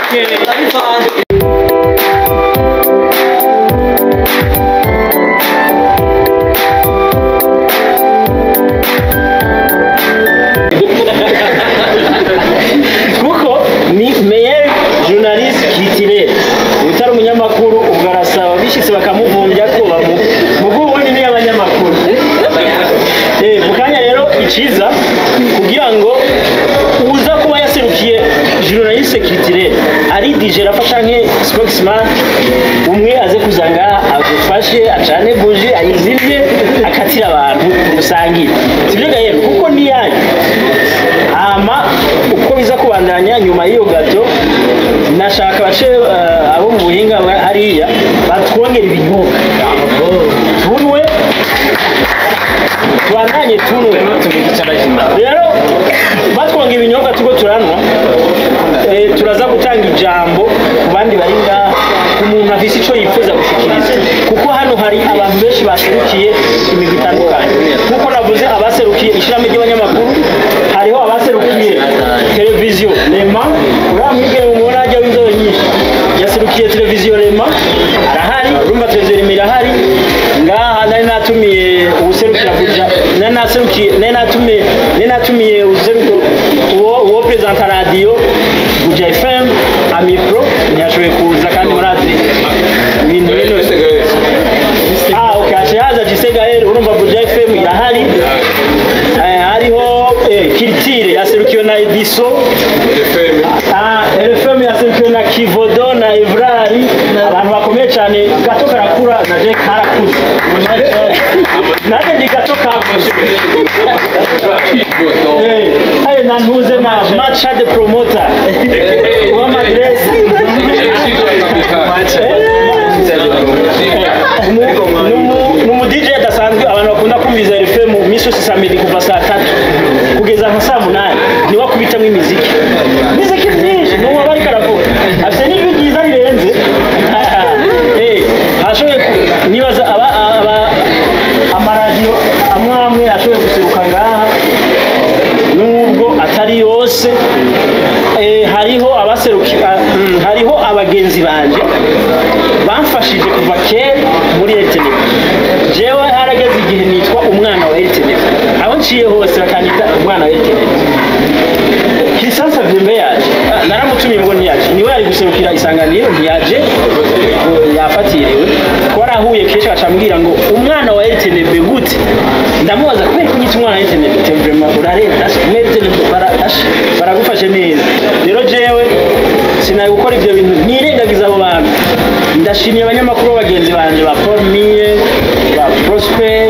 Okay. Kuko ni meilleur journaliste culturel. Utari umunyamakuru ubwo arasaba bishitse bakamuvumbya ko mugu ubundi ni abanyamakuru. Mukanya rero iciza kugira ngo uza kuba yaserukiye journaliste culturel ari DJ Rafa canke spokesman umwe aze kuzanga agufashe acane buji ayizimye akatira abantu musangire, sibyo gahero kuko ni yanyu. Ama uko biza kubandanya nyuma y'iyo gato nashaka bace abo mu buhinga hariya batwongera ibinyobwa tunwe tubandanye tunwe. Rero batwongera ibinyobwa tuko turanwa, turaza gutanga ijambo ku bandi bari ngaha, ku muntu afise ico yifuza gushikiriza, kuko hano hari abantu benshi baserukiye imigwi itandukanye. Nkuko navuze abaserukiye ishirahamwe ry'abanyamakuru, hariho abaserukiye televiziyo Rema, uriya mwigeme mubona ajya w'inzobe nyinshi yaserukiye televiziyo Rema arahari, urumva televiziyo Rema irahari ngaha. Nari natumiye uwuserukira kuja, nari naserukiye, nari natumiye, nari natumiye uwo presenta radio Buja FM Amipro ntiyashoboye kuza kandi murazi ibintu bino. Okay, haza Gisegael, urumva Buja FM irahari. Hariho Kirtire yaserukiwe na Ediso, RFM yaserukiwe na Kivodo na Evrari, abantu bakomeye cyane. Gato karakura na je karakuze, nanjye ndi gato kakuze. Na ntuze na Matcha de promoter wa Madresi. Numu DJ adasanzwe abantu bakunda kumviza RFM misi yose saa mbiri kuva saa tatu kugeza nka saa munani, niwe akubitamwo imiziki myinshi, nuwo aba ariko aravuga afite n'ijwi ryiza rirenze. Ashoboye nibaza amaradiyo amwe amwe ashoboye guseruka ngaha nubwo atari yose. Hariho abaserukiye, hariho abagenzi banje bamfashije kuva kera muri RTNB. Jewe harageze igihe nitwa umwana wa RTNB, aho nciye hose bakanyita umwana wa RTNB. Kisansa Vyembe yaje, naramutumiye ngo ntiyaje, niwe yari guserukira Isanganiro ntiyaje, yafatiriwe. Twarahuye kenshi acambwira ngo umwana wa RTNB gute, ndamubaza kubera kunyita umwana wa RTNB, vraiment urarenza RTNB baragufashe neza. Rero jewe sinaye gukora ibyo bintu nirengagiza abo bantu. Ndashimye abanyamakuru bagenzi banje ba Paul Mie, ba Prosper,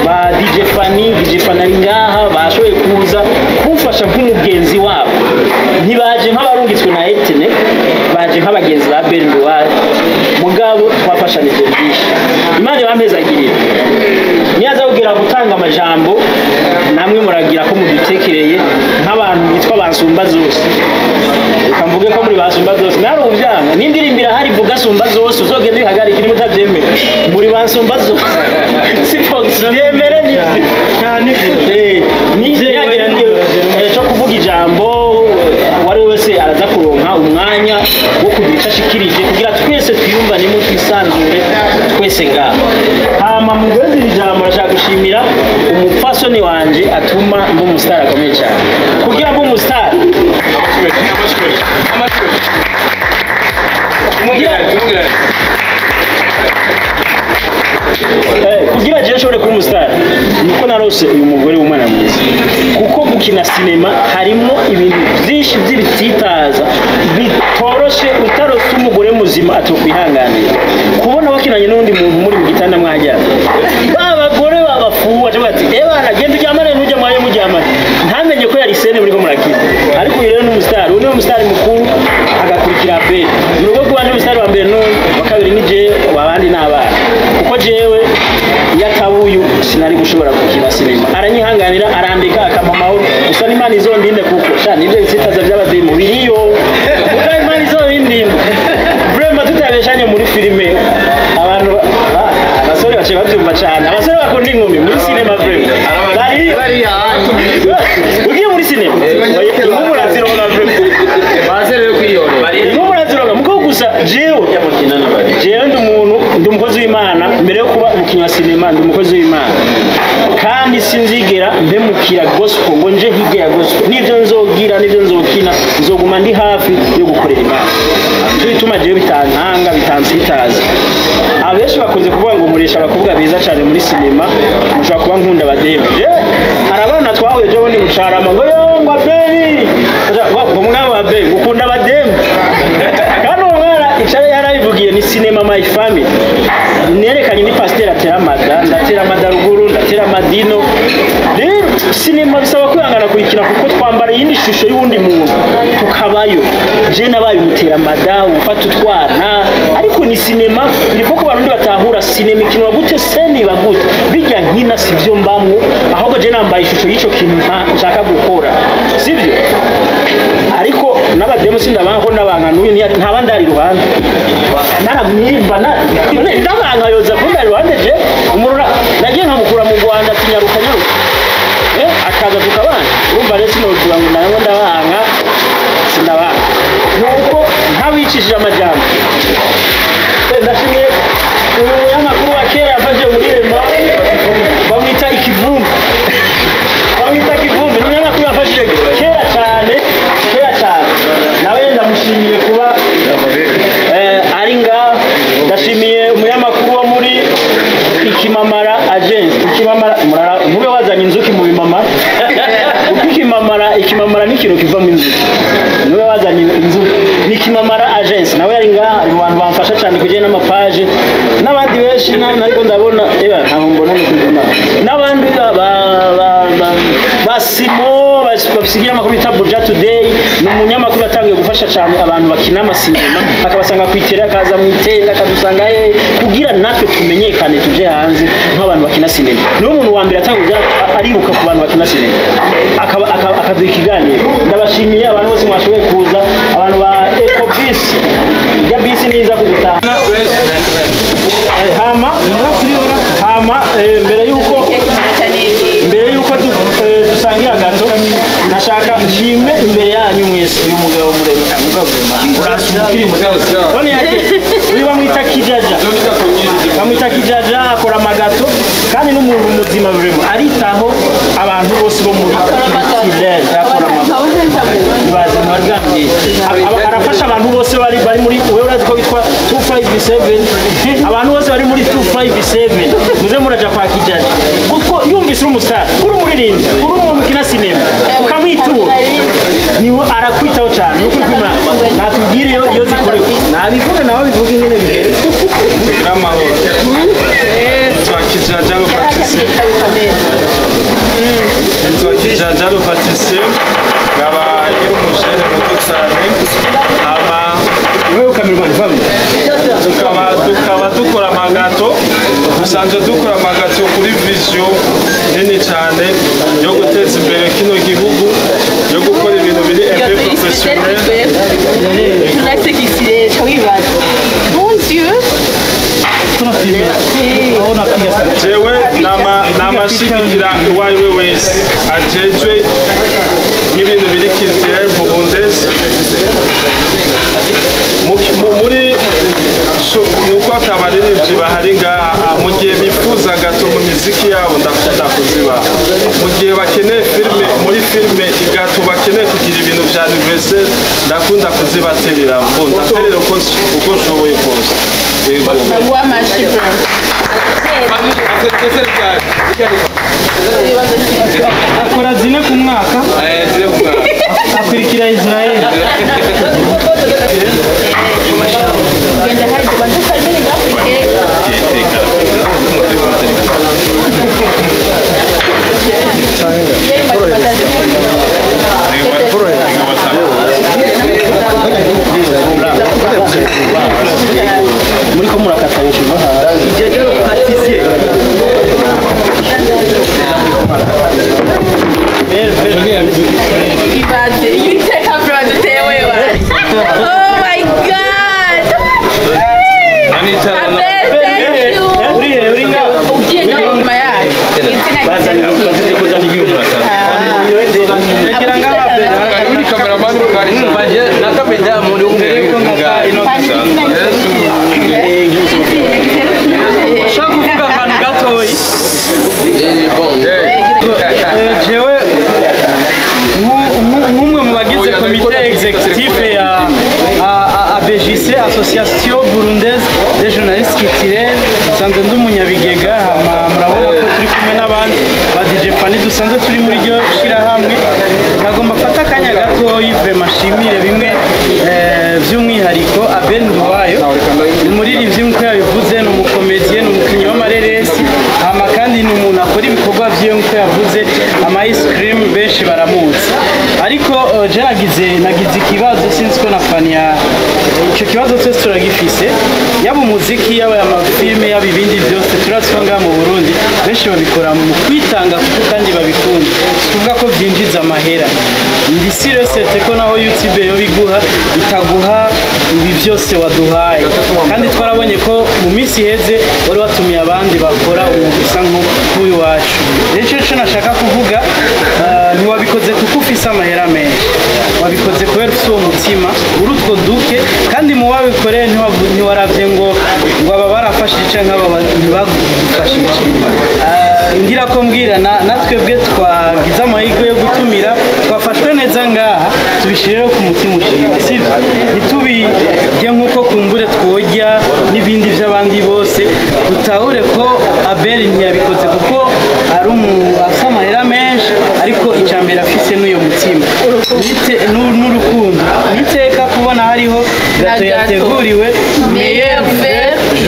ba DJ Fanny, DJ Fanny ari ngaha bashoboye kuza kumfasha nk'umugenzi wabo. Ntibaje nk'abarungitswe na RTNB, baje nk'abagenzi ba Bernard, mugabo twafashanije byinshi. Imana bampezagirira. Niyaza kugira gutanga amajambo namwe muragira ko mudutekereye nk'abantu bitwa bansumba zose. Reka mvuge ko muri bansumba zose nari uvyanga n'indirimbo irahari ivuga sumba zose, uzogenda uyihagarike niba utavyemera. Muri bansumba zose sipho byemere ni cyo kuvuga ijambo uwari wese araza kuronka umwanya wo kugira icyo ashikirije kugira twese twiyumvanemo twisanzure twese ngaha. Hama mu guheza iri jambo ndashaka gushimira umupfasoni wanje atuma mba umusitari akomeye cyane. Kugira mbe umusitari kugira je nshobore kuba umusitari nuko narose uyu mugore w'umwana mwiza, kuko gukina sinema harimo ibintu byinshi by'ibitsitaza bitoroshe, utarose umugore muzima atokwihanganira. Kubona wakinanye n'undi muntu muri mu gitanda mwajyana, abagore babafuwa bati ebana genda uryamane n'ujya mwaye muryamane, ntamenye ko yari sene muri ko murakina. Ariko uyu rero ni umusitari, uyu ni umusitari mukuru agakurikira be mu rugo rwanje. Umusitari wa mbere n'uyu, wa kabiri ni jewe, abandi ni abana, kuko jewe iyo atabuyu sinari gushobora gukina sinema. Aranyihanganira arandika akampa amahoro, gusa n'Imana izondinde kuko sha nibyo bitsitaza by'abademu biriyo, kuko Imana izobindinde vraiment. Tutabeshanye muri filime abantu abasore baciye babyumva cyane, abasore bakunda inkumi muri sinema vraiment bari ugiye muri sinema inkumi urazironka vraiment, baze rero kwiyora inkumi. Umukinnyi wa sinema, ndi umukozi w'Imana, kandi sinzigera mpemukira gospel ngo nje hirya ya gospel. Nibyo nzogira, nibyo nzokina, nzoguma ndi hafi yo gukorera Imana. Nicyo gituma jewe bitantanga, bitansitaza. Abenshi bakunze kuvuga ngo nkoresha abakobwa beza cyane muri sinema, mushobora kuba nkunda abademu. Hari abana twahuye ejo bundi mucarama ngo yo ngo Abeli, ngo mwana wa Abeli ukunda abademu, kandi uwo mwana icyo yarabivugiye ni sinema my family. Nerekanye ni pasiteri atera amada, ndatera amada ruguru, ndatera amadino. Rero sinema bisaba kwihangana kuyikina, kuko twambara iyindi shusho y'uwundi muntu tukabayo. Je nabaye umutera amada, ufata utwana, ariko ni sinema. Iriko ku barundi batahura sinema ikinwa gute, seni iba gute, bijya nkina sivyo mbamwo, ahubwo je nambaye ishusho y'ico kintu nshaka gukora, sivyo? Ariko n'abademu sindabanka ko ndabanka n'uyu ntaba ndari iruhande, naramwimba ndabanka yoza kundari iruhande. Je umurura nagiye nkamukura mu Rwanda ati nyaruka nyaruka, akaza tukabana. Urumva rero sinovuga ngo nawe ndabanka, sindabanka, nuko ntabicishije amajyambere. Ndashimiye uyu munyamakuru wa kera yafashe muri Rema, bamwita Ikivumbi, bamwita Kivumbi. Ni umunyamakuru yafashije kera cyane, kera cyane. Nawe ndamushimiye kuba ari ngaha. Ndashimiye umunyamakuru wo muri Ikimamara Agence. Ikimamara, mube wazanye inzuki mu bimamara, kuko ikimamara, ikimamara ni ikintu kiva mu inzuki, niwe wazanye inzuki. Ni Ikimamara Agence, nawe yari ngaha, ari mu bantu bamfasha cyane kujyana n'amapaje n'abandi benshi. Ariko ndabona eba ntabwo mbona ni kujyana n'abandi ba Simo basigira amakuru bita Buja Today. Ni umunyamakuru atangiye gufasha cyane abantu bakina amasinema, akabasanga ku itera, akaza mu itera akadusanga he, kugira natwe tumenyekane tuje hanze nk'abantu bakina sinema. Niwe muntu wa mbere atangiye ariruka ku bantu bakina sinema, akaduha ikiganiro. Ndabashimiye abantu bose mwashoboye kuza, abantu ba Eco Bus ya bisi niza kugutaha. Hama hama mbere yuko dusangira gato, nashaka nshime imbere yanyu mwese uyu mugabo muremure, none yake uyu bamwita Kijaja, bamwita Kijaja, akora amagato kandi n'umuntu muzima vraiment, aritaho abantu bose bo muri Kirere. Akora amagato, arafasha abantu bose bari muri, wewe urazi ko bitwa 257, abantu bose bari muri 257 muze muraja kwa Kijaja, kuko yumvise uri umustar, uri umuririmbyi, uri umuntu ukina sinema, ukamwitura niwe arakwitaho cyane. Nuko kwimana natubwire iyo zikorewe nabivuge, nawe bivuge nyine bihere. Amahoro. Nitwa Kijaja Patrice, nitwa Kijaja Patrice, nkaba ndi umujene muto cyane. Hama wewe ukamirwa family tukaba dukora amagato, dusanzwe dukora amagato kuri vision nini cyane yo guteza imbere kino gihugu, yo gukora ibintu biri un peu professionnel. Mon Dieu. Jewe namashigikira uwo ari we wese ajejwe n'ibintu biri culturel burundais muri nuko atabaririmbyi bahari ngaha. Mu gihe bifuza gato mu miziki yabo ndakunda kuzibaha, mu gihe bakeneye filime muri filime igato, bakeneye kugira ibintu vya anniversaire, ndakunda kuzibaterera, ngo ndaterera uko nshoboye kose. Yego. Akora zine ku mwaka, akurikira Israel. Muri ko murakata hejuru. Oh my God. Abel, thank you. Ugiye no nyuma yayo. Ushaka kuvuga akantu Comité exécutif ya ABJC, Association Burundaise des Journalistes Culturels. Nsanzwe ndi umunyabigega, hama murabona ko turi kumwe n'abandi ba DJ Fanny dusanzwe turi muri ryo shirahamwe. Nagomba mfata akanya gatoyi vraiment nshimire bimwe by'umwihariko Abel Nduwayo, ni umuririmbyi nk'uko yabivuze, ni umukomediye, ni umukinnyi w'amareresi, hama kandi ni umuntu akora ibikorwa vyiwe nk'uko yavuze ama ice cream, benshi baramuzi. Ariko je nagize ikibazo, sinzi ko na Fanny ico kibazo twese turagifise, yaba umuziki, yaba amafilme, yaba ibindi byose turazi ko ngaha mu Burundi benshi babikora mu kwitanga kuko kandi babikunda, si kuvuga ko byinjiza amahera. Ndi sûr certain ko naho YouTube yo biguha itaguha ibi byose waduhaye, kandi twarabonye ko mu minsi iheze wari watumiye abandi bakora umwuga usa nk'uyu wacu. Rero ico nashaka kuvuga, ntiwabikoze kuko ufise amahera menshi, wabikoze kubera ufise uwo mutima uri utwo duke, kandi mu wabikoreye ntiwaravye ngo aba barafashije canke aba ntibagufashije. Ngira ko mbwira natwebwe twagize amahirwe yo gutumira, twafashwe neza ngaha, tubishire ku mutima ushima, sivyo? Ntitubirye nk'uko kumbure twojya n'ibindi by'abandi bose, dutahure ko Abel ntiyabikoze kuko ari afise amahera menshi, ariko icya mbere afise n'uyo mutima n'urukundo. Niteka kubona hariho gato yateguriwe Meilleur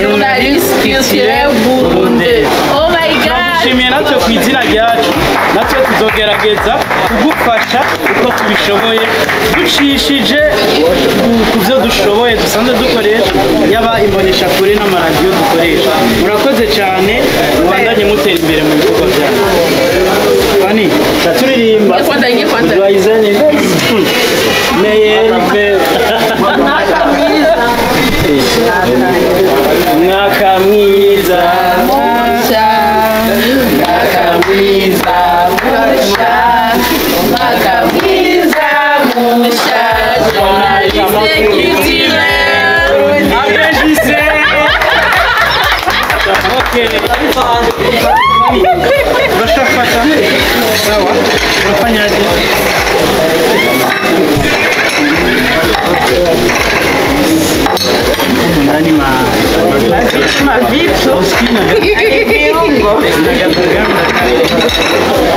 journaliste culturel burundais. Oh my God! Turagushimiye natwe ku izina ryacu, natwe tuzogerageza kugufasha uko tubishoboye, ducishije ku byo dushoboye dusanzwe dukoresha, yaba imboneshakure n'amaradiyo dukoresha. Murakoze cyane, mubandanye mutera imbere mu bikorwa byanyu. Fanny, turirimba. Ngiye ngiye kwanza. Joyeux anniversaire. Meilleur vœu. Mwaka mwiza. Musha, mwaka mwiza, musha, mwaka mwiza, musha, journaliste culturel. ABJC. Okay. Urashaka sawa, urafanyaje? Nani ma Mavitu.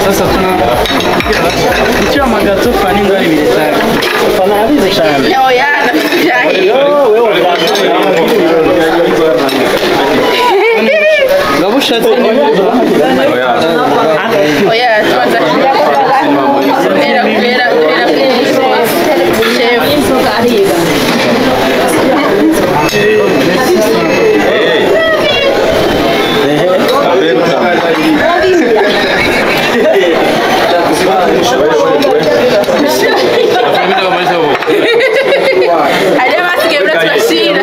Sasa tuna icyo amagato Fanny ngo ari biretara. Fana arabizi cyane. Oya, nabyahiye. Yo, wewe Ngabushatse ni Oya, tubanza guhera guhera guhera kuri chef. Hariho abasigaye baratubashira.